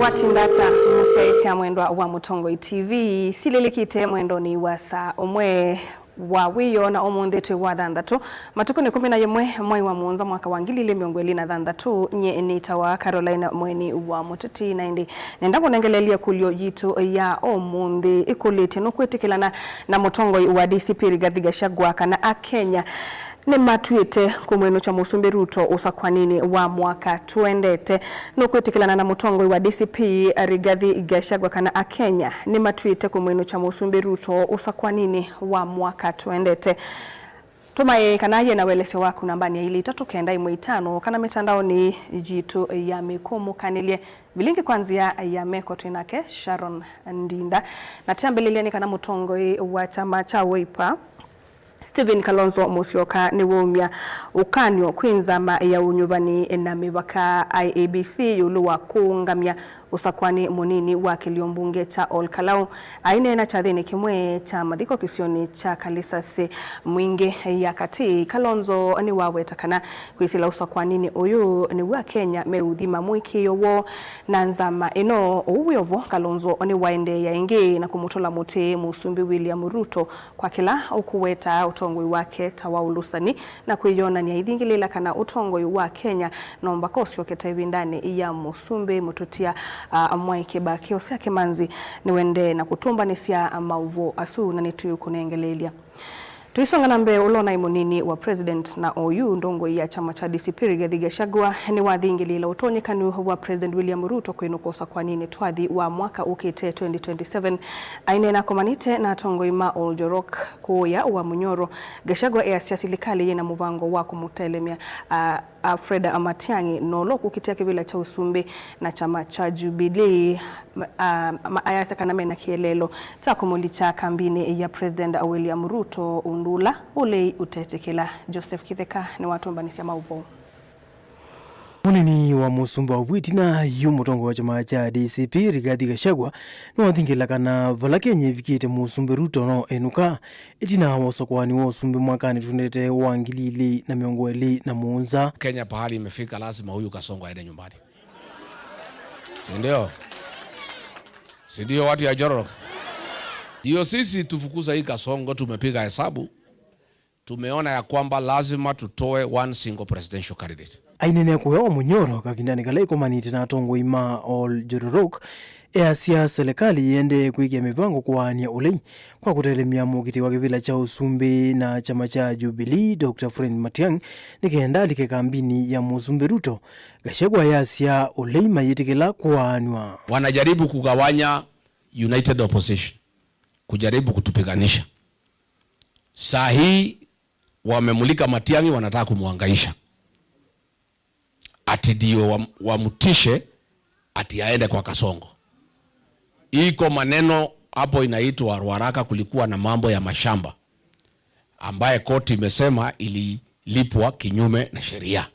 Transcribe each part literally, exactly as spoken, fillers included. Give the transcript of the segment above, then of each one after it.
Watinda ata mũsyaĩĩsya mwendwa wa Mũtongoi T V? Silĩlĩkĩte mwendonĩ wa saa ũmwe wa wĩoo, na ũmũnthĩ twĩ wa thanthatũ, matukũ nĩ kũmi na yĩmwe, mwai wa mũonza, mwaka wa ngili ilĩ mĩongo ĩlĩ na thanthatũ. Nyie nĩtawa Caroline Mweni wa Mũteti, na ĩndĩ nenda kũnengeleelya kũlyo yitũ ya ũmũnthĩ ĩkũlĩtye, nũkwĩtĩkĩlana na mũtongoi wa D C P Rigathi Gachagua kana Akenya nĩmatw'ĩte kũmwĩnũkya Mũsumbĩ Ruto ũsakwaninĩ wa mwaka tũendete? Nũkwĩtĩkĩlana na mũtongoi wa D C P Rigathi Gachagua kana Akenya nĩmatw'ĩte kũmwĩnũkya Mũsumbĩ Ruto ũsakwaninĩ wa mwaka tũendete? Tũmaĩe kana yĩ na welesyo waku nambanĩ ya ilĩ itatũ kenda ĩmwe itano kana mĩtandaonĩ yitũ ya mĩkũmũkanĩlye. Vilingi kwa nzĩa ya meko twĩ nake Sharon Ndinda. Na twambĩlĩlya nĩ kana mũtongoi wa kyama kya Wiper, Stephen Kalonzo Musyoka, nĩwaumya ũkany'o kwĩ nzama ya ũnyuvani na mĩvaka, I E B C, ĩũlũ wa kũũngamya ũsakwanĩ mũnini wa kĩlio mbunge kya Ol Kalou. Aineena kyathĩnĩ kĩmwe kya mathiko kĩsionĩ kya Kalisasi Mwingĩ ya Katĩ, Kalonzo nĩwaweta kana kwĩsĩla ũsakwaninĩ ũyũ nĩw'o Akenya meũthima mũĩkĩĩo woo na nzama ĩno. Ũu wĩ o vo, Kalonzo nĩwaendeea ĩngĩ na kũmũtũla mũtĩ Mũsumbĩ William Ruto kwa kĩla ũkũweta ũtongoi wake ta wa ũlũsani na kwĩyonany'a aithingĩlĩĩla kana ũtongoi wa Kenya no mbaka ũsyoke ta ĩvindanĩ ya Mũsumbĩ mũtũtia, a, Mwai Kĩbakĩ. Osea Kĩmanzi nĩwendee na kũtũmbanĩsya maũvoo asu na nĩtũkũnengeleelya. Tũisonga na mbee, ũla ũnaĩ mũnini wa president na oyu ndongoi ya kyama kya D C P Rigathi Gachagua nĩwathingĩlĩĩla ũtonyekanu wa President William Ruto kwĩnũka ũsakwaninĩ twathi wa mwaka ũkĩte twenty twenty-seven. Aineena akomanĩte na atongoi ma Oljorok kũũya wa Munyoro, Gachagua easya silikalĩ yĩna mũvango wa kũmũtelemya, a, a, Fred Matiang'i, na ũla ũkũkitĩa kĩvĩla kya ũsumbĩ na kyama kya Jubilee, ma-, a, ma-, ayasya kana mena kĩeleelo kya kũmũlikya kambinĩ ya President William Ruto, ũndũ ũla ũlei ũtetĩkĩla. Joseph Kitheka nĩwatũmbanĩsya maũvoo. Mũnini wa mũsumbĩ wa vu ĩtina yu mũtongoi wa kyama kya D C P Rigathi Gachagua nĩwathingĩla kana vala Kenya ĩvikĩte, Mũsumbĩ Ruto no enũka ĩtina wa ũsakũani wa ũsumbĩ mwakanĩ tũendete wa ngili ilĩ na mĩongo ĩlĩ na mũonza. Kenya pahali imefika, lazima huyu Kasongo aende nyumbani. Si ndio? Si ndio, watu ya Njororok? Ndio sisi tufukuza hii Kasongo, tumepiga hesabu. Tumeona ya kwamba lazima tutoe one single presidential candidate. Aineenea kũya wa Munyoro kavindanĩ kala ĩkomanĩte na atongoi ma Oljororok, easya selekalĩ ĩendee kwĩkĩa mĩvango kũaany'a ũlei kwa kũtelemya mũkitĩ wa kĩvĩla kya ũsumbĩ na kyama kya Jubilee, Doctor Fred Matiang'i, nĩ kenda alike kambinĩ ya Mũsumbĩ Ruto. Gachagua ayasya ũlei mayĩtĩkĩla kũaanw'a. Wanajaribu kugawanya united opposition, kujaribu kutupiganisha. Saa hii wamemulika Matiang'i, wanataka kumwangaisha. Ati ndio wam-, wamtishe ati aende kwa Kasongo. Iko maneno hapo inaitwa Ruaraka, kulikuwa na mambo ya mashamba ambaye koti imesema ililipwa kinyume na sheria.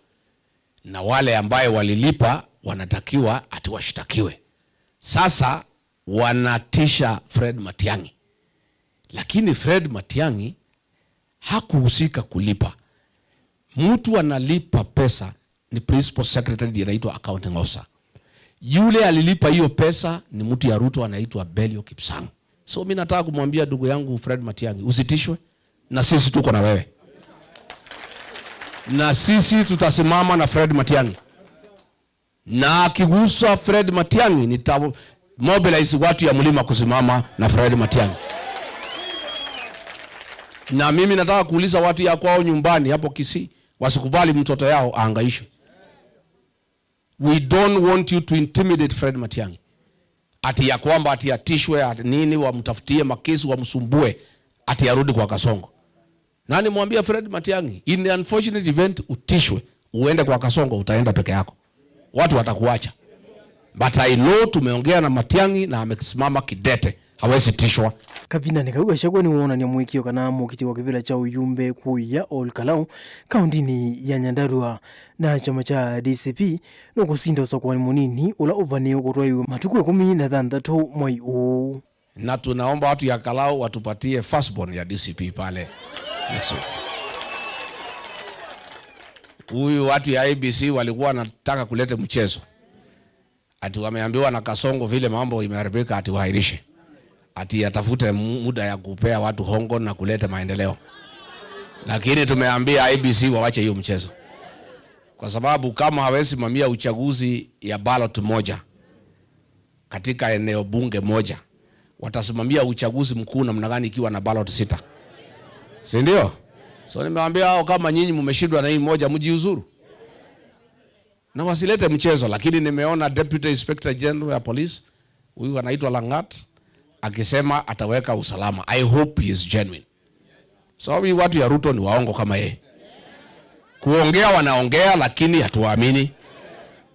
Na wale ambaye walilipa wanatakiwa ati washtakiwe. Sasa wanatisha Fred Matiang'i. Lakini Fred Matiang'i hakuhusika kulipa. Mtu analipa pesa ni principal secretary, ndiye anaitwa accounting officer. Yule alilipa hiyo pesa ni mtu ya Ruto, anaitwa Belio Kipsang. So mi nataka kumwambia ndugu yangu Fred Matiang'i, usitishwe, na sisi tuko na wewe, na sisi tutasimama na Fred Matiang'i. Na akigusa Fred Matiang'i, nita mobilize watu ya mlima kusimama na Fred Matiang'i. Na mimi nataka kuuliza watu ya kwao nyumbani hapo Kisii, wasikubali mtoto yao aangaishwe. We don't want you to intimidate Fred Matiang'i. Ati ya kwamba ati atishwe, ati nini, wamtafutie makesi, wamsumbue, ati arudi kwa Kasongo. Na nimwambia Fred Matiang'i, in the unfortunate event utishwe, uende kwa Kasongo, utaenda peke yako. Watu watakuacha. But I know tumeongea na Matiang'i na amesimama kidete, hawezi tishwa. Kavindanĩ kau Gachagua nĩwoonany'a mũĩkĩĩo kana mũkitĩ wa kĩvĩla kya ũyumbe kũya Ol Kalou, kaũndĩnĩ ya Nyandarua, na kyama kya D C P nũkũsinda ũsakũani mũnini ũla ũvanĩĩwe kũtwaĩwe matukũ ĩkũmi na thanthatũ mwai ũũ. Na tunaomba watu ya Kalou watupatie firstborn ya D C P pale next week. Huyu watu ya I E B C walikuwa wanataka kulete mchezo. Ati wameambiwa na Kasongo vile mambo imeharibika, ati waahirishe, ati atafute mu-, muda ya kupea watu hongo na kuleta maendeleo. Lakini tumeambia I B C wawache hiyo mchezo, kwa sababu kama hawezi simamia uchaguzi ya ballot moja katika eneo bunge moja, watasimamia uchaguzi mkuu namna gani ikiwa na ballot sita? Si ndio? So nimewaambia hao, kama nyinyi mmeshindwa na hii moja, mjiuzuru na wasilete mchezo. Lakini nimeona Deputy Inspector General ya Police, huyu anaitwa Langat, akisema ataweka usalama. I hope he is genuine. So hii watu ya Ruto ni waongo kama yeye. Kuongea wanaongea, lakini hatuwaamini.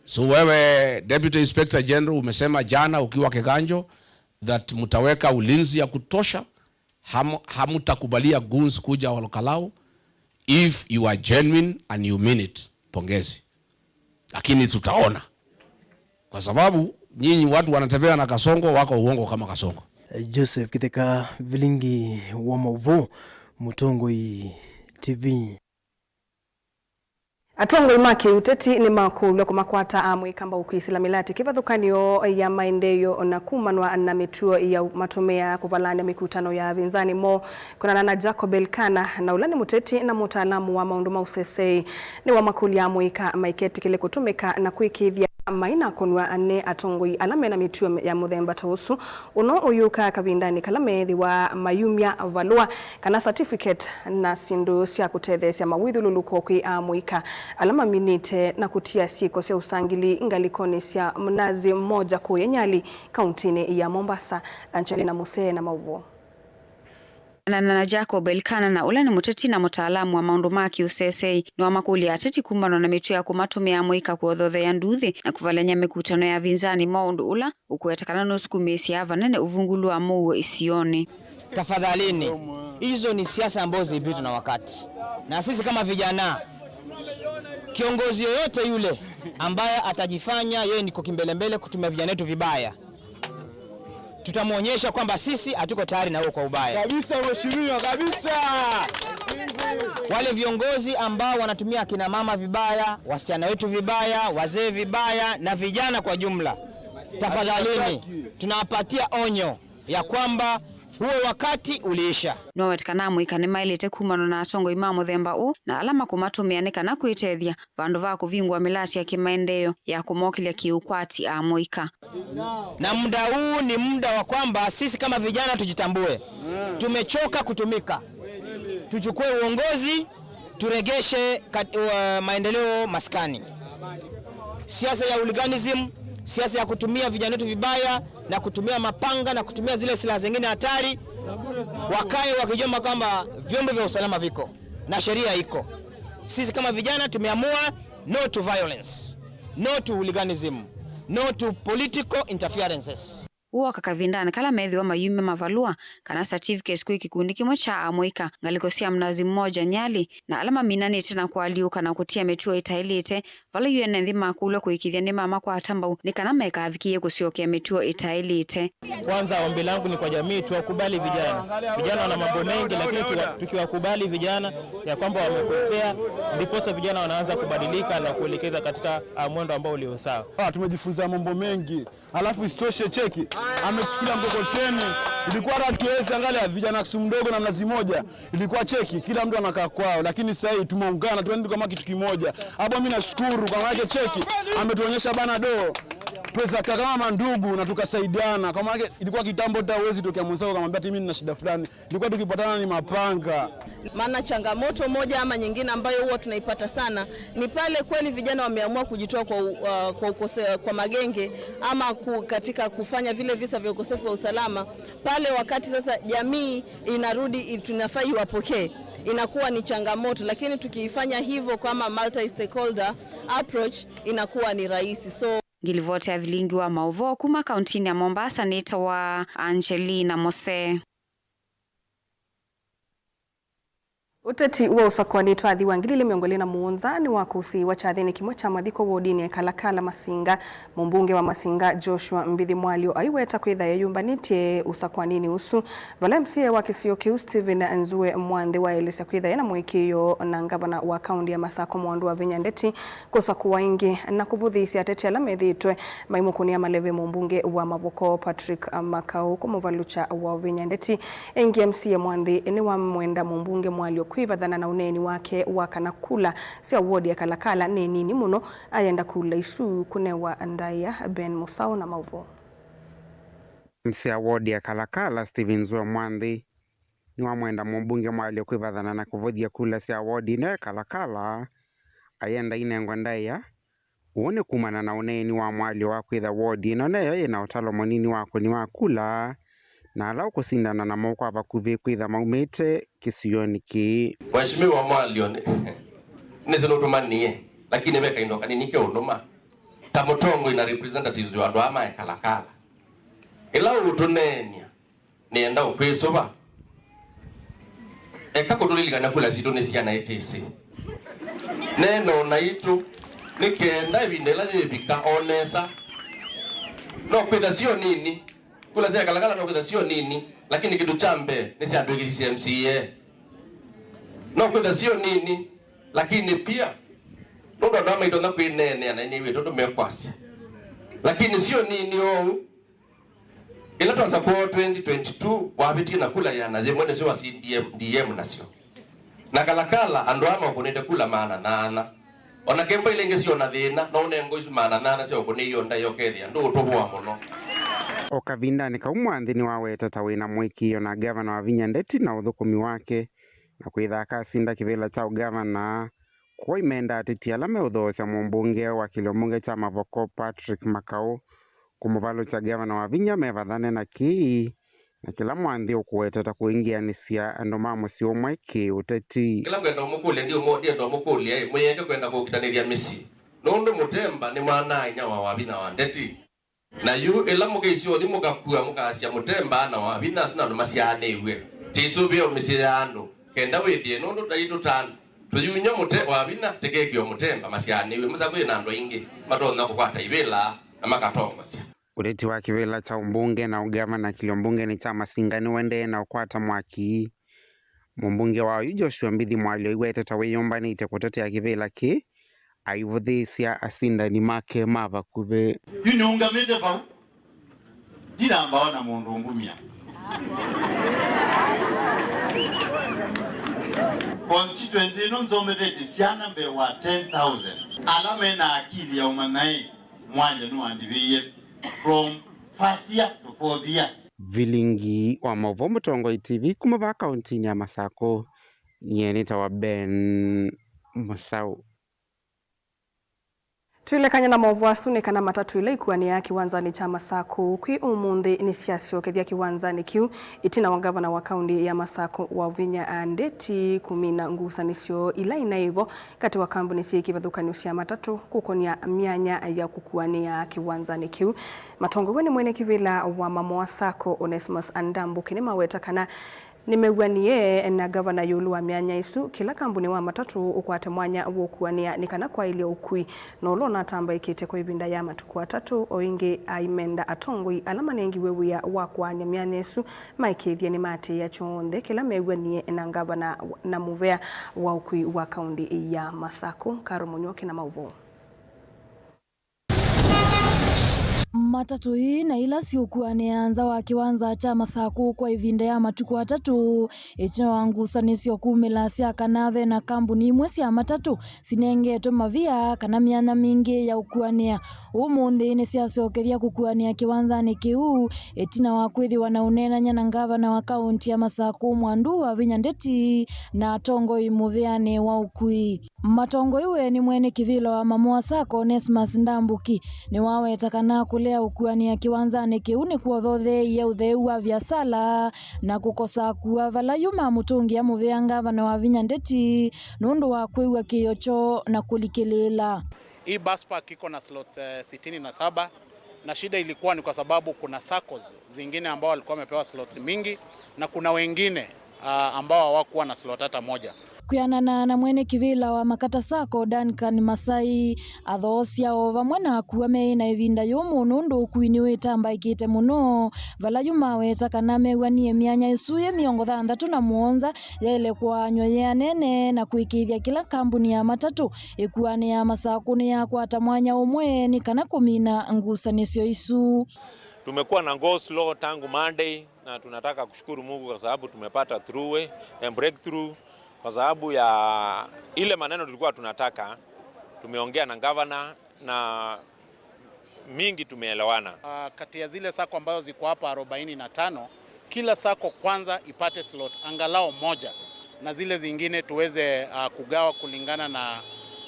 So wewe Deputy Inspector General, umesema jana ukiwa Kiganjo that mtaweka ulinzi ya kutosha, ham-, hamtakubalia goons kuja Ol Kalou. If you are genuine and you mean it, pongezi. Lakini tutaona, kwa sababu nyinyi watu wanatembea na Kasongo wako uongo kama Kasongo. Joseph Kitheka, Vilingi wa Mauvoo, Mũtongoi T V. Atongoi ma kĩũteti nĩmakũlw'a kũmakwata amũika mbau kwĩsĩla mĩlatĩ kĩvathũkany'o ya maendeeo na kumanwa na mĩtuo ya matũmĩaa kũvalany'a mĩkutano ya avĩnzani moo. Kwĩanana na Jacob Elkana, na ũla nĩ mũteti na mũtaalamu wa maũndũ ma ũseseĩ, nĩwamakũlya amũika maiketĩkĩle kũtũmĩka na kwĩkĩĩthya mainakonw'a nĩ atongoi ala mena mĩtuo ya mũthemba ta ũsu. Ũno ũyũkaa kavindanĩ kala meethĩwa mayumya valũa kana certificate na syĩndũ sya kũtetheesya mawĩthyũlũlũko kwĩ amũika ala maminĩte na kũtia syĩko sya ũsangili ngalĩkonĩ sya Mnazi Mmoja kũũya Nyali, kauntinĩ ya Mombasa. Angelina Musee na maũvoo. Kwĩanana na Jacob Elkana, na ũla nĩ mũteti na mũtaalamu wa maũndũ ma kĩũseseĩ, nĩwamakũlya ateti kumanwa na mĩtuo ya kũmatũmĩa amũika kũothothea nduuthĩ na kũvalany'a mĩkutano ya avĩnzani moo, ũndũ ũla ũkũwetekana nũsukumĩĩsya vanene ũvungũlu wa mũuo isionĩ. Tafadhalini, hizo ni siasa ambazo zimepitwa na wakati, na sisi kama vijana, kiongozi yoyote yule ambaye atajifanya yeye niko kimbelembele kutumia vijana wetu vibaya, tutamwonyesha kwamba sisi hatuko tayari na huo kwa ubaya. Kabisa, mheshimiwa, kabisa. Wale viongozi ambao wanatumia akina mama vibaya, wasichana wetu vibaya, wazee vibaya na vijana kwa jumla, tafadhalini, tunawapatia onyo ya kwamba huo wakati uliisha. Nĩwawetekana amũika nĩmaĩlĩte kumanwa na atongoi ma mũthemba ũũ na ala makũmatũmĩa nĩ kana kwĩtethya vandũ va kũvingũa mĩlatĩ ya kĩmaendeeo ya kũmokĩlya kĩũkwati amũika. Na muda huu ni muda wa kwamba sisi kama vijana tujitambue. Tumechoka kutumika. Tuchukue uongozi, turegeshe kat-, uh, maendeleo maskani. Siasa ya hooliganism, siasa ya kutumia vijana wetu vibaya na kutumia mapanga na kutumia zile silaha zingine hatari, wakae wakijua kwamba vyombo vya usalama viko na sheria iko. Sisi kama vijana tumeamua no to violence, no to hooliganism, no to political interferences. Ũũ wooka kavindanĩ kala meethĩwa mayumya mavalũa kana certificates kwĩ kĩkundi kĩmwe kya amũika ngalĩko sya Mnazi Mmoja Nyali, na ala maminanĩte na kũalyũka na kũtia mĩtuo ĩtaĩlĩte, vala yu ene nthĩ makũlw'a kũĩkĩĩthya nĩmamakwata mbau nĩ kana maikavikĩĩe kũsyokea mĩtuo ĩtaĩlĩte. Kwanza, ombi langu ni kwa jamii, tuwakubali vijana. Vijana wana mambo mengi, lakini tuwa-, tukiwakubali vijana ya kwamba wamekosea, ndiposa vijana wanaanza kubadilika na kuelekeza katika, ah, mwendo ambao ulio sawa. Ah, tumejifunza mambo mengi. Alafu isitoshe, cheki, amechukulia mkokoteni. Ilikuwa hata tuwezi angalia vijana Kisumu Mdogo na Mnazi Mmoja. Ilikuwa cheki, kila mtu anakaa kwao, lakini sasa hii tumeungana, tuende kama kitu kimoja. Hapo mimi nashukuru kwa maana cheki, ametuonyesha bana do. Tuweza kaa kama mandugu na tukasaidiana. Kwa maana ilikuwa kitambo hata huwezi tokea mwenzako ukamwambia ati mimi nina shida fulani. Ilikuwa tukipatana ni mapanga. Maana changamoto moja ama nyingine ambayo huwa tunaipata sana ni pale kweli vijana wameamua kujitoa kwa u-, uh, kwa ukose-, kwa magenge ama ku-, katika kufanya vile visa vya ukosefu wa usalama. Pale wakati sasa jamii inarudi i-, tunafaa iwapokee, inakuwa ni changamoto, lakini tukiifanya hivyo kama multi stakeholder approach inakuwa ni rahisi. So, ngilivoti ya vilingi wa maũvoo kuma kauntinĩ ya Mombasa nĩtawa Angelina Mose. Ũteti wa ũsakũani twathi wa ngili ilĩ mĩongo ĩlĩ na mũonza nĩwakũsĩĩwa kyathĩnĩ kĩmwe kya mathiko wodinĩ ya Kalakala Masinga. Mũmbunge wa Masinga Joshua Mbithi Mwalyo aiweta kwĩtha eyũmbanĩtye ũsakũaninĩ ũsu, vala M C A wa kĩsio kĩu Stephen Nzue Mwanthi waelesya kwĩtha ena mũĩkĩĩo na ngavana wa kaũnti ya Masakũ Mwandu Wavinya Ndeti kũsakũwa ĩngĩ na kũvũthĩĩsya ateti ala methĩĩtwe maimũkũnĩa maleve mũmbunge wa Mavoko Patrick Makau kũmũvalũkya Wavinya Ndeti. Ĩngĩ M C A Mwanthi nĩwamwenda mũmbunge Mwalyo kwĩvathana na ũneeni wake wa kana kula sya wodi ya Kalakala nĩ nini mũno, ayenda kula isu kũnewa ndaĩa. Ben Mũsaũ na maũvoo. M C A wodi ya Kalakala Stephen Nzue Mwanthi nĩwamwenda mũmbunge Mwalyo kwĩvathana na kũvũthya kula sya wodi ĩno ya Kalakala, ayenda inengwa ndaĩa. Ũu nĩ kumana na ũneeni wa Mwalyo wa kwĩtha wodi ĩno neyo yĩ na ũtalo mũnini wa ũkũni wa kula, na ala ũkũsindana namo kwa vakuvĩ kwĩtha maumĩte kĩsionĩ kĩĩ. Mheshimiwa Mwalyo, nĩ- nĩsĩ nũtũmanie, lakini ve kaindo kanini keũnũma ta mũtongoi na representatives wa andũ aa ma Kalakala. Ĩla ũtũneenia, nĩenda ũkwĩsũva. Eka kũtũlilikana kula sitũ nĩ syana ĩtĩsĩ. Neena o naitũ, nĩ kenda ĩvinda ĩla yĩvika o nesa. No kwĩtha sio nini, kula sya Kalakala no kwĩtha sio nini, lakini kĩndũ kya mbee nĩsyatw'ĩkĩthisye M C A. No kwĩtha sio nini, lakini pia nũndũ andũ aa maitonya kwĩneenea na nĩw'ĩtwe tũmekwasya. Lakini sio nini oou, ĩla twasakũa twenty twenty-two, wavĩtie na kula ĩana yĩmwe nĩsyo wa C D M, D M nasyo. Na Kalakala, andũ aa makũnĩte kula maana nyaanya. O na kemba ila ingĩ syona thĩna, no ũnengwe isu maana nyaanya sya ũkũnĩio ndaĩa ũkethĩa ndũũtũvũa mũno. O kavindanĩ kau, Mwanthi nĩwaweta ta wĩ na mũĩkĩĩo na ngavana Wavinya Ndeti na ũthũkũmi wake, na kwĩtha akasinda kĩvĩla kya ũngavana. Kwoou aimenda ateti ala meũthoosya mũmbunge wa kĩlio mbunge kya Mavoko Patrick Makau kũmũvalũkya ngavana Wavinya mevathane na kĩĩ na kĩla Mwanthi ũkũweta ta kũingĩanĩsya andũ ma mũsyĩ ũmwe kĩ-ũteti. Kĩla ngwenda ũmũkũlya, ndiũmũ- ndienda ũmũkũlya ĩ, mũyenge kwenda kũkitanĩthya mĩsyĩ, nũndũ Mũtemba nĩ mwana-a-inyia wa Wavinya wa Ndeti. Na yu ĩla mũkĩisyothi mũkakua mũkasya Mũtemba na Wavinya asu nĩ andũ masyaanĩw'e, tĩsũvĩe o mĩsyĩ ya andũ, kenda wĩthĩe nũndũ taitũ ta andũ tũyunywa Mũte- Wavinya tĩkekĩwe Mũtemba masyaanĩw'e. Masakũ yĩ na andũ aingĩ matonya kũkwata ivĩla na makatongosya. Ũteti wa kĩvĩla kya ũmbunge na ũngavana kĩlio mbungenĩ kya Masinga nĩũendee na ũkwata mwaki. Mũmbunge wa oyu Joshua Mbithi Mwalyo aiweta ta wĩyũmbanĩtye kũtetea kĩvĩla kĩĩ, aivũthĩĩsya asindani make ma vakuvĩ. Yu nĩũngamĩte vau, ndinamba ona mũndũ ũngumya. Constituency ĩno nzomethetye syana mbee wa ten thousand. Ala me na akili ya ũmanyaĩ, Mwalyo nĩwandivĩie from first year to fourth year. Vilingi wa maũvoo Mũtongoi T V kuma vaa kauntinĩ ya Masakũ, nyie nĩtawa Ben Mũsaũ. Twĩlekany'a na maũvoo asu nĩ kana matatũ ila ikuanĩaa kĩwanzanĩ kya Masakũ kwĩ ũmũnthĩ nĩsyasyokethya kĩwanzanĩ kĩu, ĩtina wa ngavana wa kaunti ya Masakũ Wavinya Ndeti kũmina ngusanĩsyo ila inaĩ vo katĩ wa kambuni syĩ kĩvathũkany'o sya matatũ kũkonya myanya ya kũkuanĩa kĩwanzanĩ kĩu. Matongoew'e nĩ mwene kĩvĩla wa Mamoa Sacco, Onesmus Ndambũki, nĩmaweta kana nĩmew'anie na ngavana ĩũlũ wa myanya ĩsu, kĩla kambuni wa matatũ ũkwate mwanya wa ũkuanĩa nĩ kana kwaĩlya ũkui, na ũla ũnatambaĩkĩte kwa ĩvinda ya matukũ atatũ. O ĩngĩ, aimenda atongoi ala manengiwe wĩa wa kũaany'a myanya ĩsu maĩkĩĩthye nĩmaatĩĩa kyonthe kĩla mew'anie na ngavana na mũvea wa ũkui wa kaunti ya Masakũ. Karo Mũnyoke na maũvoo. Matatũ ii na ila siũkuanĩa nza wa kĩwanza kya Masakũ kwa ĩvinda ya matukũ atatũ, ĩtina wa ngusanĩsyo kumĩla sya kana ve na kambuni imwe sya matatũ sinengetwe mavia kana myanya mingĩ ya ũkuanĩa. Ũmũnthĩ nĩsyasokethya kũkuanĩa kĩwanzanĩ kĩu, ĩtina wa kwĩthĩwa na ũneenany'a na ngavana wa kaunti ya Masakũ Mwandu Wavinya Ndeti na atongoi mũveanĩ wa ũkui. Matongoew'e nĩ mwene kĩvĩla wa Mamoa Sacco, Onesmus Ndambũki, nĩwaweta kana kũlea ũkuanĩa kĩwanzanĩ kĩu nĩkwothootheeie ũtheu wa viasala na kũkosa kua vala yu mamũtũngĩa mũvea ngavana Wavinya Ndeti nũndũ wa kwĩw'a kĩĩo kyoo na kũlikĩlĩĩla. Hii bus park iko na slots, eh, sitini na saba, na shida ilikuwa ni kwa sababu kuna saccos zingine ambao walikuwa wamepewa slots mingi na kuna wengine ah, ambao hawakuwa na slot hata moja. Kwĩanana na mwene kĩvĩla wa Makata Sacco, Duncan Masai, athoosya o vamwe na akua meĩ na ĩvinda yũmũ nũndũ ũkui nĩwĩtambaĩkĩte mũno, vala yu maweta kana mew'anie myanya ĩsu yĩ mĩongo thanthatũ na mũonza yaĩle kũaanywa yĩ anene na kũĩkĩĩthya kĩla kambuni ya matatũ ĩkuanĩ ya Masakũ nĩyakwata mwanya ũmwe nĩ kana kũmina ngusanĩsyo isu. Tumekuwa na go slow tangu Monday na tunataka kushukuru Mungu kwa sababu tumepata through way, eh, breakthrough kwa sababu ya ile maneno tulikuwa tunataka. Tumeongea na gavana na mingi tumeelewana. Ah, kati ya zile sacco ambazo ziko hapa arobaini na tano, kila sacco kwanza ipate slot angalau moja, na zile zingine tuweze, ah, kugawa kulingana na,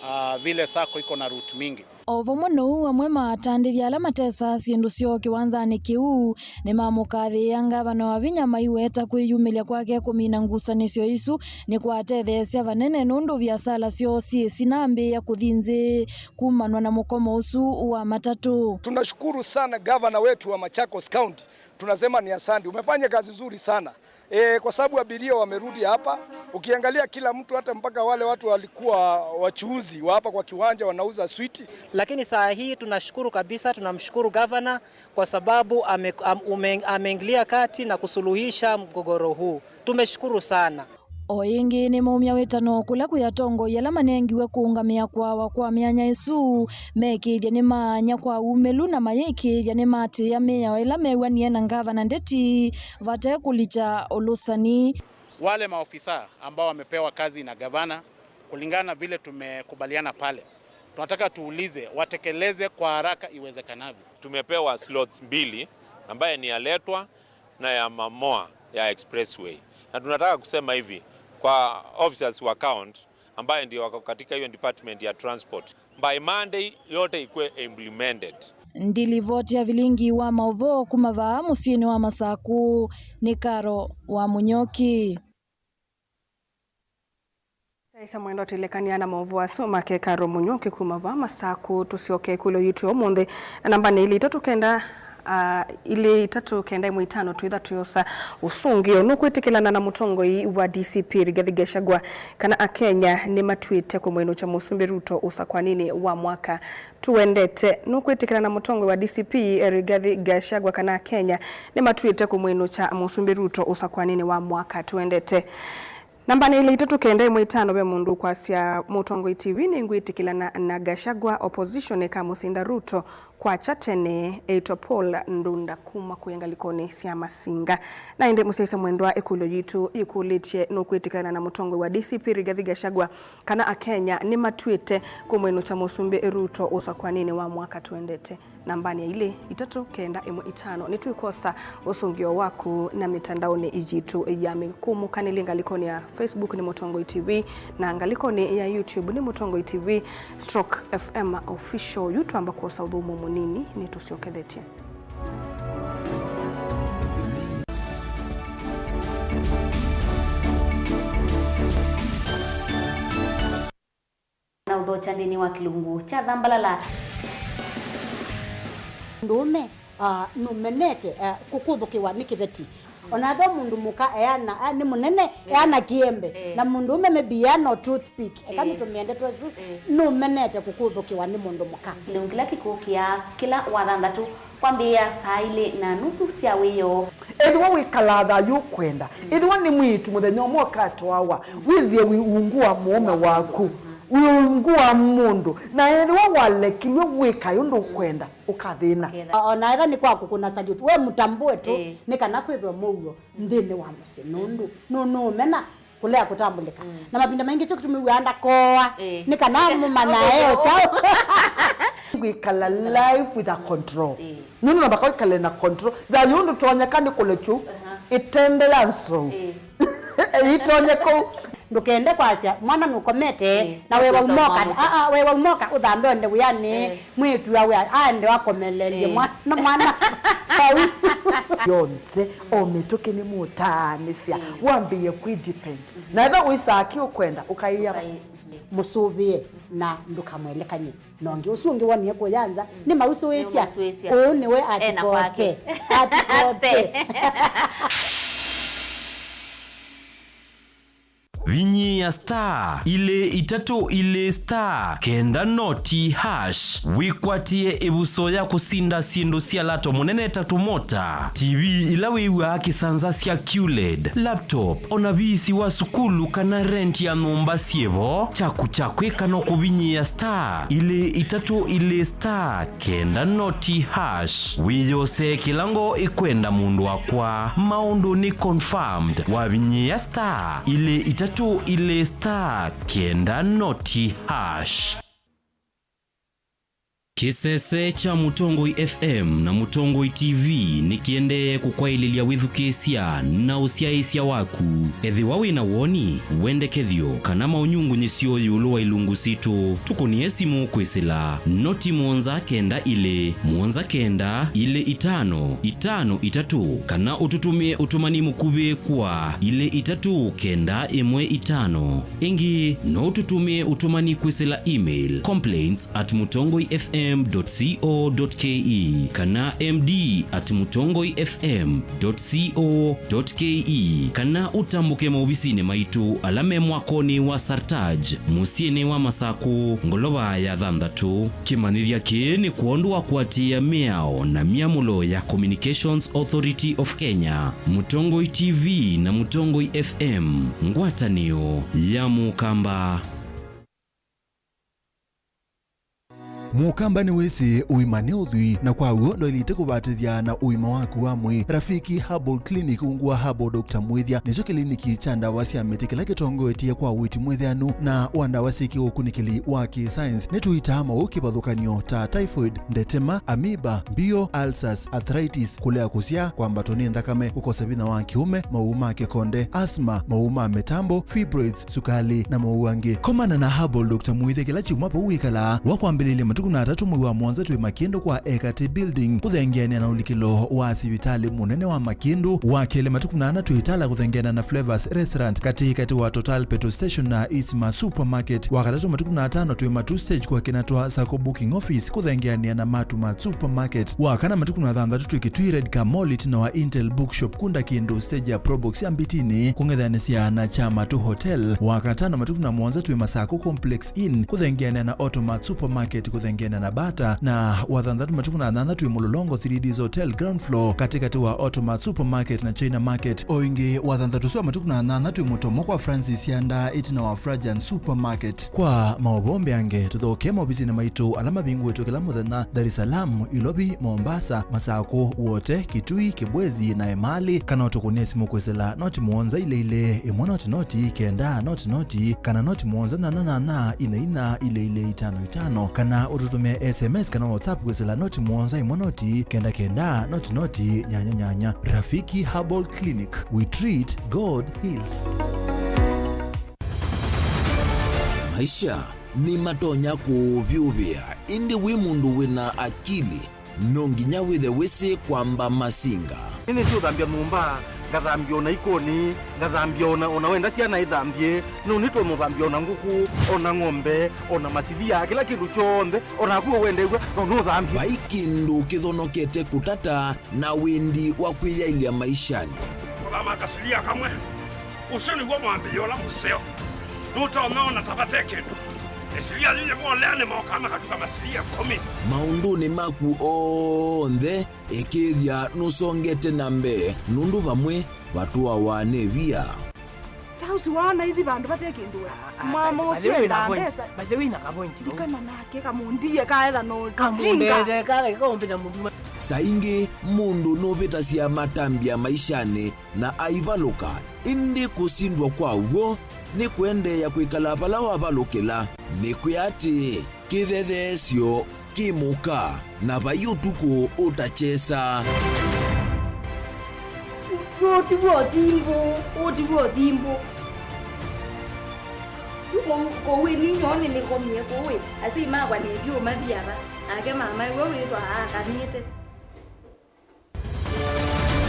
ah, vile sacco iko na route mingi. O vamwe na ũu, amwe ma atandĩthya ala matesaa syĩndũ syoo kĩwanzanĩ kĩu nĩmamũkathĩĩa ngavana Wavinya maiweta kwĩyumĩlya kwake kũmina ngusanĩsyo isu nĩkwatetheesya vanene nũndũ viasala syoo syĩsĩ sinambĩĩa kũthi nzĩ kumanwa na mũkomo ũsu wa matatũ. Tunashukuru sana gavana wetu wa Machakos County, tunasema ni asante, umefanya kazi nzuri sana. E, kwa sababu abiria wamerudi hapa. Ukiangalia kila mtu, hata mpaka wale watu walikuwa wachuuzi wa hapa kwa kiwanja wanauza switi. Lakini saa hii tunashukuru kabisa, tunamshukuru gavana kwa sababu ame, am, ume, ameingilia kati na kusuluhisha mgogoro huu. Tumeshukuru sana. O ĩngĩ nĩmaumya wĩtano kũla kwĩ atongoi ala manengiwe kũũngamĩa kũawa kwa myanya ĩsu, meĩkĩĩthya nĩmaany'a kwa umĩlu na mayĩĩkĩĩthya nĩmaatĩĩa mĩao ĩla mew'anie na ngavana Ndeti vate kũlikya ũlũsani. Wale maofisa ambao wamepewa kazi na gavana, kulingana na vile tumekubaliana pale, tunataka tuulize watekeleze kwa haraka iwezekanavyo. Tumepewa slots mbili, ambaye ni ya Letwa na ya Mamoa ya Expressway. Na tunataka kusema hivi kwa officers wa county ambaye ndio wako katika hiyo department ya transport, by Monday yote ikuwe implemented. Ndilivoti ya vilingi wa maũvoo kuma vaa mũsyĩnĩ wa Masakũ nĩ Karo wa Mũnyoki. Taisa mwendo tilekania na maũvoo asu make Karo Mũnyoki kuma vaa Masakũ. Tũsyoke ĩkũlyo yitũ ũmũnthĩ. Nambanĩ ilĩ itatũ kenda, ah, ilĩ itatũ kenda ĩmwe itano twĩtha tũyosa ũsũngĩo. Nũkwĩtĩkĩlana na mũtongoi wa D C P Rigathi Gachagua kana Akenya nĩmatuĩte kũmwĩnũkya Mũsumbĩ Ruto ũsakwaninĩ wa mwaka tũendete? Nũkwĩtĩkĩlana na mũtongoi wa D C P Rigathi Gachagua kana Akenya nĩmatuĩte kũmwĩnũkya Mũsumbĩ Ruto ũsakwaninĩ wa mwaka tũendete? Nambanĩ ilĩ itatũ kenda ĩmwe itano ve mũndũ ũkwasya, Mũtongoi T V, nĩngwĩtĩkĩlana na Gachagua, opposition ĩkamũsinda Ruto kwakya tene. Ĩtwa Paul Ndunda kuma kũya ngalĩkonĩ sya Masinga. Na ĩndĩ mũsyaĩĩsya mwendwa, ĩkũlyo yitũ yĩkũlĩtye, nũkwĩtĩkĩlana na mũtongoi wa D C P Rigathi Gachagua kana Akenya nĩmatuĩte kũmwĩnũkya Mũsumbĩ Ruto ũsakwaninĩ wa mwaka tũendete? Nambanĩ ya ilĩ itatũ kenda ĩmwe itano nĩtwĩkwosa ũsũngĩo waku na mĩtandaonĩ yitũ ya mĩkũmũkanĩlye. Ngalĩkonĩ ya Facebook nĩ Mũtongoi T V, na ngalĩkonĩ ya YouTube nĩ Mũtongoi T V stroke F M Official. Yu twamba kwosa ũthũmũo mũnini, nĩtũsyokethetye. Na ũthokya nthĩnĩ wa kĩlungu kya thambalala. Mũndũũme ah, nũmenete ah, kũkũthũkĩwa nĩ kĩveti. O na ethĩwa mũndũ mũka eana ah, nĩ mũnene, eana kĩembe, na mũndũũme maybe eana o toothpick, eka nĩtũmĩe ndeto ĩsu, nũmenete kũkũthũkĩwa nĩ mũndũ mũka. Kĩlungu kĩla kĩkũkĩa kĩla Wathanthatũ kwambĩĩa saa ilĩ na nusu sya wĩoo. Ĩthĩwa wĩkalaa thayũ ũkwenda, ĩthĩwa nĩ mwĩĩtu mũthenya ũmwe ũkatwawa, wĩthĩe wĩ ungu wa mũũme waku, wĩ ungu wa mũndũ, na ethĩwa walekilw'e wĩkae ũndũ ũkwenda, ũkathĩna. O na ethĩwa nĩ kwa kũkũna salute, we mũtambũe tu, nĩ kana kwĩthwe mũuo nthĩnĩ wa mũsyĩ, nũndũ nũnũũmena kũlea kũtambũlĩka. Na mavinda maingĩ kyo kĩtumi wĩaa ndakooa nĩ kana mũmanyae o kyaũ. Kwĩkala life with a control. Nũndũ nambaka wĩkale na control. Thayũ ndũtonyeka nĩ kũlekyũ ĩtende ya nsou. Ĩtonye kũu. Ndũkende kwasya mwana nũkomete na wewa umoka, aa, wewa umoka ũthambe onde wĩanĩ, mwĩĩtu awe aende akomelelye mwana, mwana vau. Yonthe o mĩtũkĩ nĩmũtaanĩsya wambĩĩe kwĩ depend. Na ethwa wĩsaa kĩ ũkwenda, ũkaĩa mũsũvĩe na ndũkamwelekany'e na ũngĩ. Ũsu ũngĩ wonie kũya nza, nĩmausũĩsya. Ũũ nĩwe atikoke. Atikoke. Vinyĩĩa star ilĩ itatũ ilĩ star kenda noti hash wĩkwatĩe ĩvuso ya kũsinda syĩndũ sya lato mũnene ta tũmota, T V ila wĩw'aa kĩsanza sya Q led, laptop, o na visi wa sukulu kana rent ya nyũmba syĩ vo. Kyaku kya kwĩka no kũvinyĩĩa star ilĩ itatũ ilĩ star kenda noti hash. Wĩyosee kĩla ngoo ĩkwenda, mũndũ wakwa. Maũndũ nĩ confirmed wavinyĩĩa star ilĩ itatũ ilĩ star kenda noti hash. Kĩsese kya Mũtongoi F M na Mũtongoi T V nĩkĩendee kũkwaĩlĩlya wĩthukĩĩsya na ũsyaĩĩsya waku. Ethĩwa wĩ na woni, wendekethyo, kana maũnyungunyĩsyo ĩũlũ wa ilungu sitũ, tũkũnĩe simũ kwĩsĩla noti mũonza kenda ilĩ, mũonza kenda, ilĩ itano, itano itatũ, kana ũtũtũmĩe ũtũmani mũkuvĩ kwa ilĩ itatũ kenda ĩmwe itano. Ĩngĩ, no ũtũtũmĩe ũtũmani kwĩsĩla email complaints at mutongoi F M dot co dot K E kana M D at mutongoi F M dot co dot K E, kana ũtambũke maovisinĩ maitũ ala me mwakonĩ wa Sartaj, mũsyĩnĩ wa Masakũ, ngolova ya thanthatũ. Kĩmanyĩthya kĩĩ nĩ kwondũ wa kũatĩĩa mĩao na myamũlo ya Communications Authority of Kenya, Mũtongoi T V na Mũtongoi F M, ngwatanĩo ya Mũkamba. Mũkamba nĩwĩsĩ ũima nĩ ũthwii, na kwa w'o ndwaĩlĩte kũvatĩthya na ũima waku wa mwĩĩ. Rafiki Herbal Clinic, ungu wa Herbal Doctor Mwĩthya, nĩkyo kĩliniki kya ndawa sya mĩtĩ kĩla kĩtongoetye kwa ũiiti mwĩtheanu na wa ndawa syĩ kĩũkunĩkĩli wa kĩ-science. Nĩtũitaa maũũ kĩvathũkany'o ta typhoid, ndetema, amoeba, mbio, ulcers, arthritis, kũlea kũsyaa, kwambatwa nĩ nthakame, kũkosa vinya wa kĩũme, maũũ ma kĩkonde, asthma, maũũ ma mĩtambo, fibroids, sukali, na maũũ angĩ. Komana na Herbal Doctor Mwĩthya kĩla kyumwa vau wĩkalaa, wa kwambĩlĩlya matukũ na atatũ mwei wa mũonza twĩ Makĩndũ kwa Ekatĩ Building, kũthengeanĩa na ũlikĩlo wa sivitalĩ mũnene wa Makĩndũ, wa kelĩ matukũ na ana twĩ Itala kũthengeanĩa na Flavors Restaurant, katĩ katĩ wa Total Petrol Station na Isma Supermarket, wa katatũ matukũ na atano twĩ Matu Stage kwa Kinatwa Sacco Booking Office, kũthengeanĩa na Matu Mart Supermarket, wa kana matukũ na thanthatũ twĩ Kitui Red Car Mall ĩtina wa Intel Bookshop, kunda kĩndũ stage ya Probox ya Mbitini, kũng'ethanĩsya na Kyamatu Hotel. Wa katano matukũ na mũonza twĩ Masako Complex Inn, kũthengeanĩa na Automat Supermarket, kũthengeanĩa na Bata, na wa thanthatũ matukũ na thanthatũ twĩ Mũlolongo three Ds Hotel ground floor, katĩ katĩ wa Automat Supermarket na China Market. O ĩngĩ, wa thanthatũ ũsu wa matukũ na thanthatũ twĩ Mũtomo kwa Francis Yanda, ĩtina wa Frajan Supermarket. Kwa maũvoo mbeange, tũthokee maovisinĩ maitũ ala mavingũĩtwe kĩla mũthenya, Dar es Salaam, Ilovi, Mombasa, Masakũ, Wote, Kitui, Kibwezi, na Emali, kana ũtũkũnĩe simũ kwĩsĩla noti mũonza ilĩ ilĩ, ĩmwe noti noti, kenda noti noti, kana noti mũonza nyanya nyanya, ina ina, ilĩ ilĩ, itano itano, kana ũtũtũmĩe S M S kana WhatsApp kwĩsĩla noti mũonza ĩmwe noti, kenda kenda, noti noti, nyanya nyanya. Rafiki Herbal Clinic, we treat, God heals. Maisha nĩmatonya kũũvyũvĩa, ĩndĩ wĩ mũndũ wĩ na akili, no nginya wĩthe wĩsĩ kwamba masinga. Nĩnĩsĩ ũthambya nyũmba, ngathambya ona ikoni, ngathambya ona, ona wenda syana ithambye, no nĩtũmũthambya ona ngũkũ, ona ng'ombe, ona masilia, kĩla kĩndũ kyonthe, onaku ũwendew'a, no nũthambye. Vai kĩndũ kĩthonokete kũtata na wĩndi wa kwĩyaĩlya maishanĩ. Kũthama kasilia kamwe. Ũsu nĩw'o mwambĩĩo ũla mũseo. Nũtonya ona ta vate kĩndũ. Ĩsilia yĩyĩ molea nĩmokaa makatuka masilia ĩkũmi. Maũndũnĩ maku onthe, ĩkĩĩthya nũsongete na mbee, nũndũ vamwe vatũawa nĩ via. Ta ũsu waona ithi vandũ vate kĩndũ we. Mama ũsu ena mbesa. By the way, na kavointi. Ndikana nake kamũndie kaetha no. Kamũndete kale kaũmbĩta mũndũ. Saa ingĩ mũndũ nũvĩtasya matambya maishanĩ na aivalũka, ĩndĩ kũsindwa kwa w'o nĩ kũendeea kwĩkala vala wavalũkĩla. Nĩkwĩa atĩĩ, kĩthetheesyo kĩ mũka, na vai ũtukũ ũtakyesa. Ũũ ti w'o thimbũ, ũũ ti w'o thimbũ. Kũu, kũu ĩni nyoo nĩnĩkomie kũu ĩ, asyai makwa nĩndiũmathi ava, nake mama ĩwe wĩthwa akanĩte.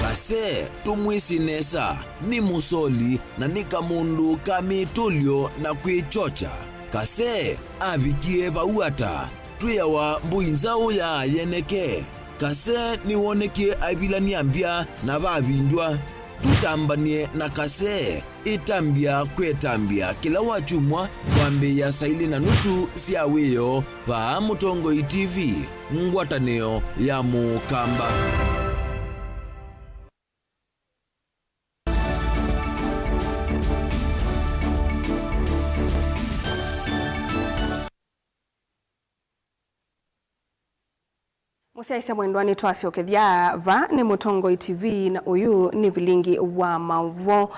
Kase, tũmwĩsĩ nesa, nĩ mũsoli na nĩ kamũndũ ka mĩtũlyo na kwĩkyokya. Kase avikie vau ata? Twĩawa mbũi nzaũ ya yeneke. Kase nĩwonekie aivilany'a mbya na vavindwa. Tũtambany'e na Kase Ĩtambya kwĩ ĩtambya kĩla wakyumwa kwambĩĩa saa ilĩ na nusu sya wĩoo vaa Mũtongoi T V, ngwatanĩo ya Mũkamba. Mũsyaĩĩsya mwendwa, nĩtwasyokethya. Vaa nĩ Mũtongoi T V na ũyũ nĩ vilingi wa maũvoo.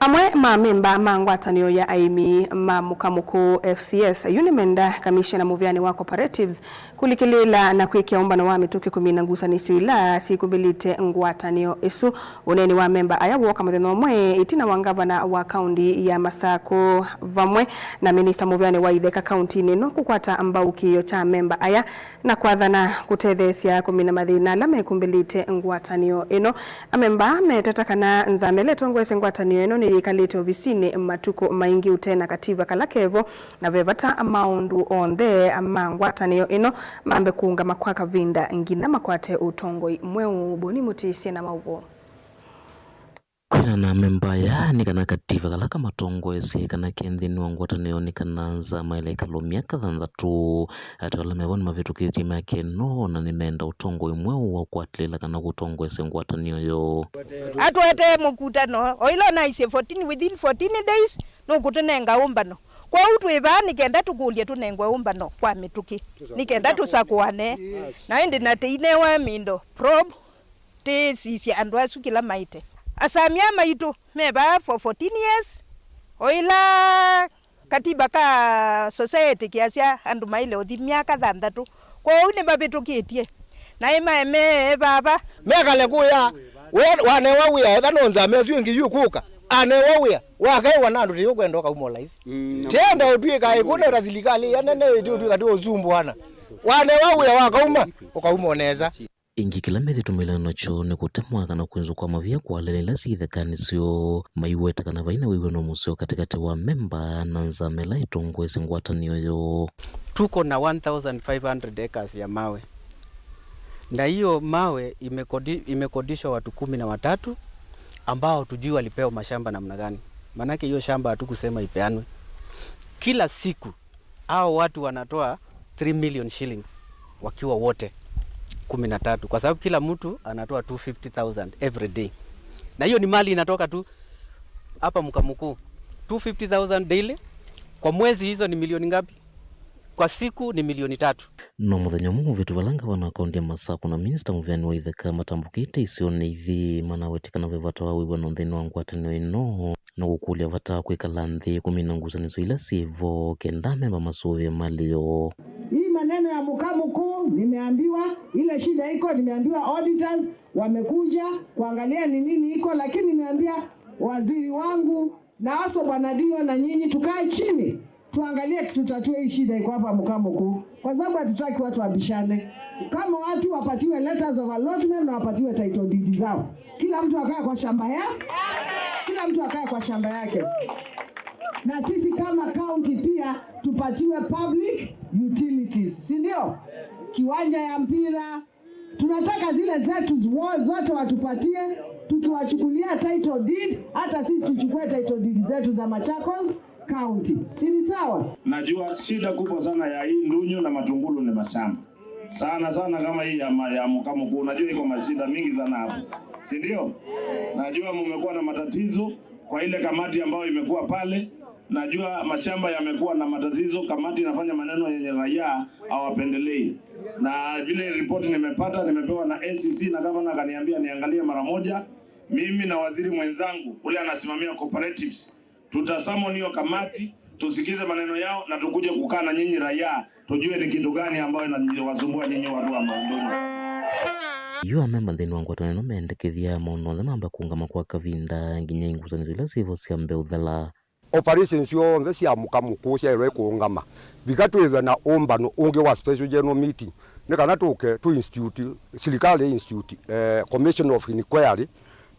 Amwe ma amemba ma ngwatanĩo ya aĩmi ma Mũkamũkũ F C S yu nĩmenda kamishena mũvĩanĩ wa cooperatives kũlikĩlĩĩla na kwĩkĩa ũmbano wa mĩtũkĩ kũmina ngusanĩsyo ila syĩkumbĩlĩte ngwatanĩo ĩsu. Ũneeni wa amemba aya wooka mũthenya ũmwe ĩtina wa ngavana wa kaunti ya Masakũ vamwe na minista mũvĩanĩ wa itheka kauntinĩ ĩno kũkwata mbau kĩĩo kya amemba aya na kwathana kũtetheesya kũmina mathĩna ala mekumbĩlĩte ngwatanĩo ĩno. Amemba aa meteta kana nzama ĩla ĩtongoesye ngwatanĩo ĩno nĩyĩkalĩte ovisinĩ matukũ maingĩ ũte na kativa kala kevo, na ve vata maũndũ onthe ma ngwatanĩo ĩno mambe kũũngama kwa kavinda nginya makwate ũtongoi mweũ. Boni Mũtĩsye na maũvoo. Kwĩana na amemba aya nĩ kana kativa kala kamatongoesye kana ke nthĩnĩ wa ngwatanĩo nĩ kana nzama ĩla ĩkalũmya kathanthatũ. Atĩ ala mevo nĩmavĩtũkĩtye myaka ĩno na nĩmenda ũtongoi mweũ wa kũatĩlĩla kana kũtongoesya ngwatanĩo yoo. Atũetee mũkutano o ĩla ũnaisye fourteen, within fourteen days nũkũtũnenga ũmbano. Kwoou twĩ vaa nĩ kenda tũkũlye tũnengwe ũmbano kwa mĩtũkĩ nĩ kenda tũsakũane. Na ĩndĩ na tĩinewa mindo probe tĩĩsisya andũ asu kĩla maĩte. Asamya maitũ me vaa for fourteen years, o ĩla katiba ka society kĩasya andũ maĩle ũthi myaka thanthatũ. Kwoou nĩmavĩtũkĩtye na ĩmaemee vava. Mekale kũya, we wanewa wĩa, etha no nzama ĩsu ĩngĩ yu kũka, anewa wĩa, wakaĩwa na andũ tĩũkwenda ũkauma ũlaisi. Mm. Tienda ũtwĩka ĩkũneta silikalĩ ya nene ĩtĩ ũtwĩka tĩ ũsumbũana. Wanewa wĩa wakauma, ũkauma ũnesa. Ĩngĩ kĩla methĩtwe mailana nakyo nĩ kũtemwa kana kwĩnzwa kwa mavia kwa alele ila syĩ ithekanĩ syoo, maiweta kana vai na wĩw'ano mũseo katĩkatĩ wa memba na nzama ĩla ĩtongoesye ngwatanĩo yoo. Tuko na one thousand five hundred acres ya mawe, na hiyo mawe imekodi-, imekodishwa watu kumi na watatu ambao tujui walipewa mashamba namna gani, maanake hiyo shamba hatukusema ipeanwe. Kila siku hao watu wanatoa three million shillings wakiwa wote kumi na tatu, kwa sababu kila mtu anatoa two fifty thousand every day, na hiyo ni mali inatoka tu hapa Mkamukuu, two fifty thousand daily. Kwa mwezi hizo ni milioni ngapi? Kwa siku ni milioni tatu. No mũthenya ũmwe mũvĩtu vala ngavana wa kaunti ya Masakũ na minista mũvĩanĩ wa itheka matambũkĩte isionĩ ithi manawetĩkana ve vata wa wĩw'ano nthĩnĩ wa ngwatanĩo ĩno. Na kũkũlya vata wa kwĩkala nthĩ kũmina ngusanĩsyo ila syĩ vo kenda amemba masũvĩe malĩ yoo. Hii maneno ya Mkamukuu nimeambiwa, ile shida iko nimeambiwa auditors wamekuja kuangalia ni nini iko, lakini nimeambia waziri wangu na also Bwana Dio na nyinyi tukae chini tuangalie tutatue hii shida iko hapa Mkamukuu, kwa sababu hatutaki watu wabishane. Kama watu wapatiwe letters of allotment na wapatiwe title deed zao, kila mtu akae kwa shamba ya, kila mtu akae kwa shamba yake, na sisi kama county pia tupatiwe public utilities, si ndio? Kiwanja ya mpira, tunataka zile zetu wo-, zote watupatie, tukiwachukulia title deed, hata sisi tuchukue title deed zetu za Machakos County. Si ni sawa? Najua shida kubwa sana ya hii Ndunyu na Matungulu ni mashamba. Sana sana kama hii ya ma-, ya Mkamukuu. Najua iko mashida mingi sana hapo. Si ndio? Najua mumekuwa na matatizo kwa ile kamati ambayo imekuwa pale. Najua mashamba yamekuwa na matatizo, kamati inafanya maneno yenye raia hawapendelei. Na vile ripoti nimepata, nimepewa na A C C na gavana akaniambia niangalie mara moja. Mimi na waziri mwenzangu ule anasimamia cooperatives, tutasummon hiyo kamati, tusikize maneno yao na tukuje kukaa na nyinyi raia, tujue ni kitu gani ambayo inawasumbua nyinyi watu wa Mandunyu. Yu amemba nthĩnĩ wa ngwatanĩo ĩno mendekethya maũndũ onthe mambe kũũngama kwa kavinda nginya ingusanĩsyo ila syĩ vo syambe ũthela. Operations syonthe sya Mkamukuu syaĩlwe kũũngama. Vika twĩthwe na ũmbano ũngĩ wa special general meeting, nĩ kana tũke tũ institute, silikalĩ institute, eh, commission of inquiry,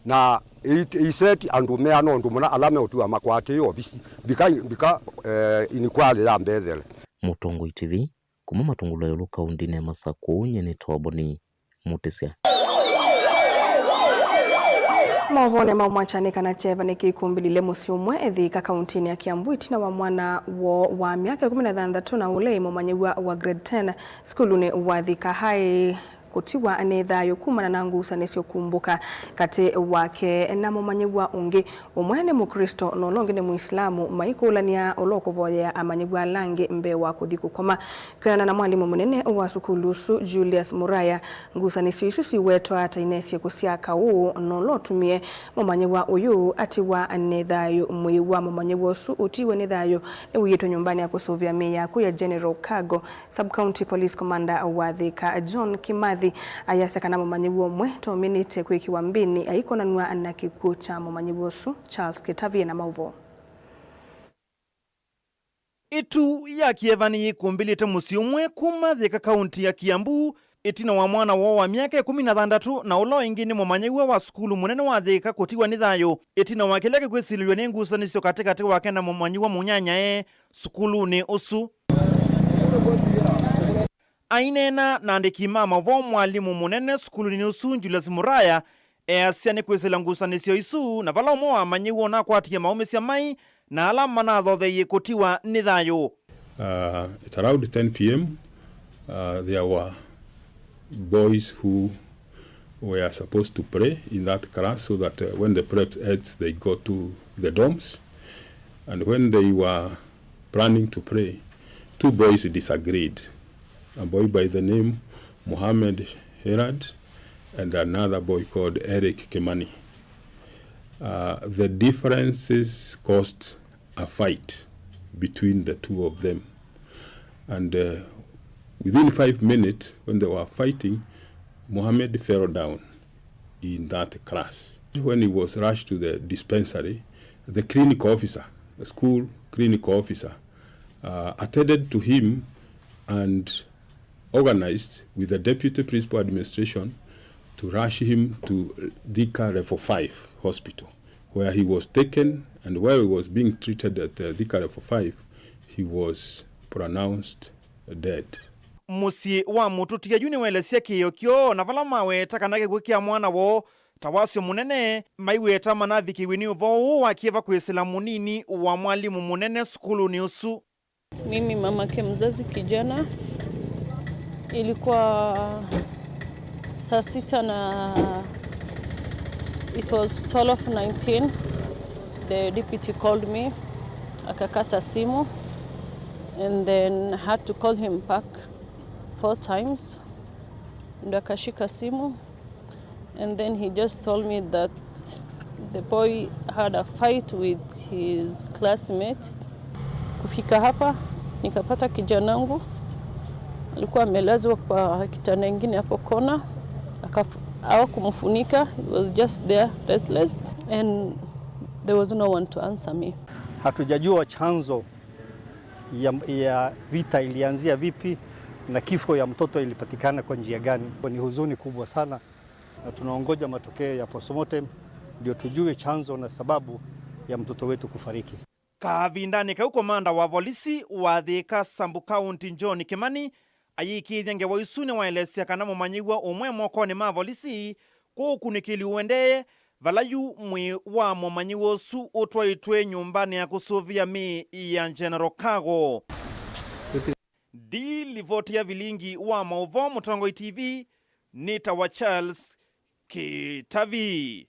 na ĩ-, ĩiseti andũ meana ũndũ mũna ala meũtiwa makwatĩĩe ovisi. Vika, vika, eh, inquiry yambe ĩthele. Mũtongoi T V, kuma Matungulu ya ĩũlũ kaũndĩnĩ ya Masakũ, nyie nĩtawa Boni Mũtĩsya. Maũvoonĩ mau mwakya nĩ kana kyeva nĩkĩkũmbĩlile mũsyĩ ũmwe Thika, kaũntĩnĩ ya Kiambu, ĩtina wa mwana woo wa myaka ĩkũmi na thanthatũ na ũla ĩ mũmanyĩw'a wa grade ten sukulunĩ wa Thika High kũtiwa nĩ thayũ kumana na ngusanĩsyo kumbũka katĩ wake na mũmanyĩw'a ũngĩ. Ũmwe nĩ Mũklĩsto na ũla ũngĩ nĩ Mũisilamu, maikũlany'a ũla ũkũvoyea amanyĩw'a ala angĩ mbee wa kũthi kũkoma. Kwĩanana na mwalimũ mũnene wa sukulu ũsu, Julius Muraya, ngusanĩsyo isu siwetwa ta inesie kũsyaa kaũ, na ũla ũtumie mũmanyĩw'a ũyũ atiwa nĩ thayũ. Mwĩĩ wa mũmanyĩw'a ũsu ũtiwe nĩ thayũ nĩwĩĩtwe nyũmbanĩ ya kũsũvĩa mĩĩ ya akw'ũ ya General Cargo. Sub-County Police Commander wa Thika, John Kimathi, ayasya kana mũmanyĩw'a ũmwe twaũminĩte kwĩkĩwa mbĩnĩ aikonanw'a na kĩkw'ũ kya mũmanyĩw'a ũsu. Charles Kĩtavi ena maũvoo. Ĩtu ya kĩeva nĩyĩkũmbĩlĩte mũsyĩ ũmwe kuma Thika, kaũnti ya Kiambu, ĩtina wa mwana woo wa myaka ĩkũmi na thanthatũ na ũla ũngĩ nĩ mũmanyĩw'a wa sukulu mũnene wa Thika kũtiwa nĩ thayũ ĩtina wa kĩla kĩkwĩsilĩlw'a nĩ ngusanĩsyo katĩkatĩ wake na mũmanyĩw'a mũnyanyae sukulunĩ ũsu. Aineena na andĩki ma maũvoo, mwalimũ mũnene sukulunĩ ũsu, Julius Muraya, easya nĩ kwĩsĩla ngusanĩsyo isu, na vala ũmwe wa amanyĩw'a ũnakwatie maũmĩsya mai na ala manathotheie kũtiwa nĩ thayũ. Uh, at around ten p m, uh, there were boys who were supposed to pray in that class so that, uh, when the prayer ends, they go to the dorms. And when they were planning to pray, two boys disagreed. A boy by the name Mohammed Herad and another boy called Eric Kimani. Uh, the differences caused a fight between the two of them. And, uh, within five minutes, when they were fighting, Mohammed fell down in that class. When he was rushed to the dispensary, the clinical officer, the school clinical officer, uh, attended to him and organized with the deputy principal administration to rush him to Thika Level five Hospital, where he was taken, and while he was being treated at, uh, Thika Level five, he was pronounced dead. Mũsyĩ wa mũtũtia yu nĩwaelesya kĩĩo kyoo, na vala maweta kana kĩkw'ũ kya mwana woo ta wasyo mũnene, maiweta manavikĩw'e nĩ ũvoo ũũ wa kĩeva kwĩsĩla mũnini wa mwalimũ mũnene sukulunĩ ũsu. Mimi mamake mzazi kijana, ilikuwa saa sita na it was twelve nineteen, the deputy called me, akakata simu, and then I had to call him back four times, ndo akashika simu. And then he just told me that the boy had a fight with his classmate. Kufika hapa, nikapata kijanangu alikuwa amelazwa kwa kitanda ingine hapo kona. Akaf-, hawakumfunika, he was just there restless and there was no one to answer me. Hatujajua chanzo ya, ya vita ilianzia vipi na kifo ya mtoto ilipatikana kwa njia gani. Ni huzuni kubwa sana. Na tunaongoja matokeo ya postmortem ndio tujue chanzo na sababu ya mtoto wetu kufariki. Kavindanĩ kau, komanda wa volisi wa Thika Sub-County John Kimani ayĩkĩĩthya ngewa isu nĩwaelesya kana mũmanyĩw'a ũmwe mokonĩ ma volisi, kwoou ũkunĩkĩli ũendee, vala yu mwĩĩ wa mũmanyĩw'a ũsu ũtwaĩtwe nyũmbanĩ ya kũsũvĩa mĩĩ ya General Cargo. Ndi livoti ya vilingi wa maũvoo Mũtongoi T V, nĩtawa Charles Kĩtavi.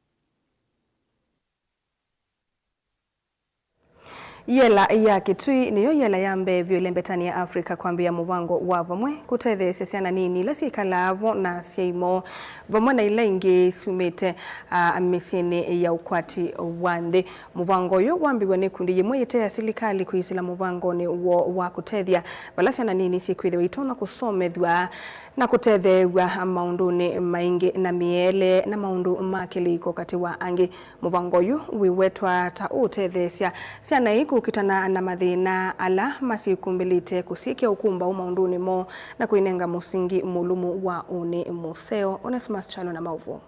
Yela ya Kĩtui nĩyo yela ya mbee vyũ ĩlembetanĩ ya Africa kwambĩĩa mũvango wa vamwe kũtetheesya syana nini ila syĩkalaa vo na asyai moo, vamwe na ila ingĩ syumĩte, a, mĩsyĩnĩ ya ũkwati wa nthĩ. Mũvango ũyũ wambĩĩw'a nĩ ikundi yĩmwe yĩte ya silikalĩ kwĩsĩla mũvangonĩ woo wa kũtethya vala syana nini syĩkwĩthĩwa itonya kũsomethw'a na kũtetheew'a maũndũnĩ maingĩ na mĩeele na maũndũ ma kĩlĩko katĩ wa angĩ. Mũvango ũyũ wĩwetwa ta ũũtetheesya syana ii kũkitana na mathĩna ala masyĩkumbĩlĩte, kũsyĩkĩa ũkumbaũ maũndũnĩ moo, na kwĩnenga mũsingi mũlũmu wa ũnĩ mũseo. Onesmus Kyalo na maũvoo.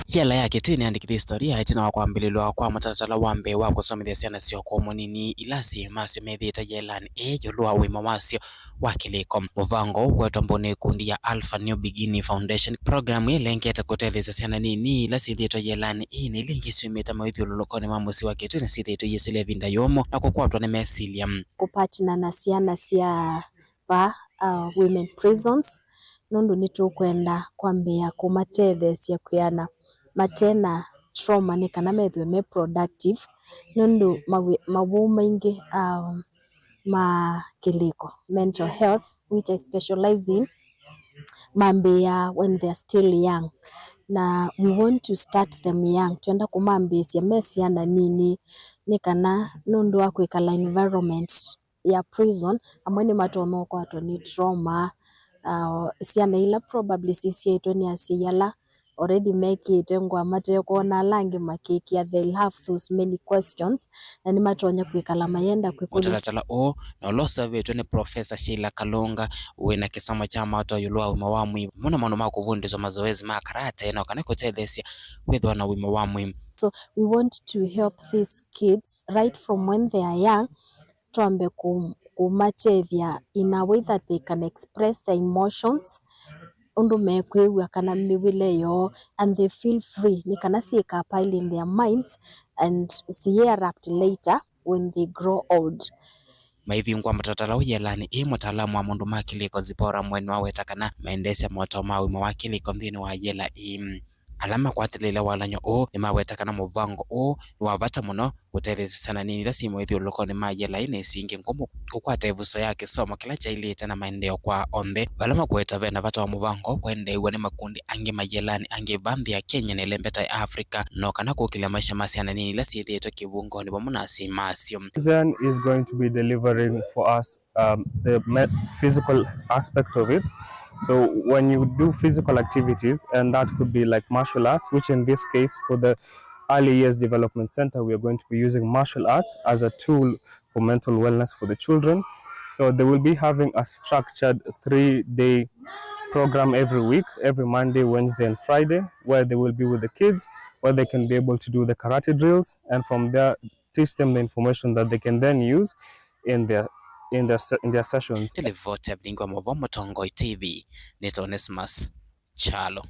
Yela ya Kĩtĩ nĩyandĩkĩthye historia ĩtina wa kwambĩlĩlwa kwa mũtalatala wa mbee wa kũsomethya syana sya ũkũũ mũnini ila asyai masyo methĩĩtwe yelanĩ ĩĩ ĩũlũ wa ũima wasyo wa kĩlĩko. Mũvango ũũ ũkwetwa mbũnĩ ikundi ya Alpha New Beginning Foundation. Programu ĩĩ ĩlengete kũtetheesya syana nini ila syĩthĩĩtwe yelanĩ ĩĩ na ila ingĩ syumĩte mawĩthyũlũlũkonĩ ma mũsyĩ wa Kĩtĩ na syĩthĩĩtwe iyĩsĩla ĩvinda yũmũ na kũkwatwa nĩ mesilya. Kũpatana na syana sya vaa, uh, women prisons, nũndũ nĩtũkwenda kwambĩĩa kũmatetheesya kwĩana mate na trauma nĩ kana methĩwe me productive, nũndũ mawĩ- mawau maingĩ, um, ma kĩlĩko, mental health, which I specialize in, mambĩĩaa when they are still young, na we want to start them young. Twenda kũmambĩĩsya me syana nini nĩ kana nũndũ wa kwĩkala environment ya prison, amwe nĩmatonya ũkwatwa nĩ trauma. Uh, syana ila probably sisyaĩtwe nĩ asyai ala already mekĩĩte ngũa matekwona ala angĩ makĩkĩa, they'll have those many questions, na nĩmatonya kwĩkala mayenda kwĩkũlya. Mũtalatala ũũ na ũla ũseũvĩtw'e nĩ Profesa Sheila Kalunga wĩ na kĩsomo kya maũtao ĩũlũ wa ũima wa mwĩĩ vamwe na maũndũ ma kũvundĩswa mazoezi ma karate na kana kũtetheesya kwĩthĩwa na ũima wa mwĩĩ. So we want to help these kids right from when they are young, twambe kũ- kũmatethya in a way that they can express their emotions, ũndũ mekwĩw'a kana mĩw'ĩle yoo, and they feel free, nĩ kana syĩka pile in their minds and siye erupt later when they grow old. Maivingwa mũtalatala ũũ yelanĩ ĩĩ, mũtaalamu wa maũndũ ma kĩlĩko Zipporah Mweni waweta kana maendeesya motao ma ũima wa kĩlĩko nthĩnĩ wa yela ĩĩ. Ala makwatĩlĩĩle walany'o ũũ nĩmaweta kana mũvango ũũ nĩ wa vata mũno kũtetheesya syana nini ila syĩ mawĩthyũlũlũkonĩ ma yela ĩĩ na isu ingĩ ngũmũ kũkwata ĩvuso ya kĩsomo kĩla kyaĩlĩte na maendeeo kwa onthe. Vala makweta ve na vata wa mũvango ũũ kwendeew'a nĩ makundi angĩ ma yelanĩ angĩ vaa nthĩ ya Kenya na ĩlembeta ya Africa, no kana kũkĩlya maisha ma syana nini ila syĩthĩĩtwe kĩvungoni vamwe na asyai masyo. Zen is going to be delivering for us um, the me- physical aspect of it. So when you do physical activities, and that could be like martial arts, which in this case for the Early Years Development Center, we are going to be using martial arts as a tool for mental wellness for the children. So they will be having a structured three-day program every week, every Monday, Wednesday, and Friday, where they will be with the kids, where they can be able to do the karate drills, and from there teach them the information that they can then use in their, in their, se- in their sessions. Nĩ livoti ya Vilingi wa Mauvoo, Mũtongoi T V, nĩ Onesmus Kyalo.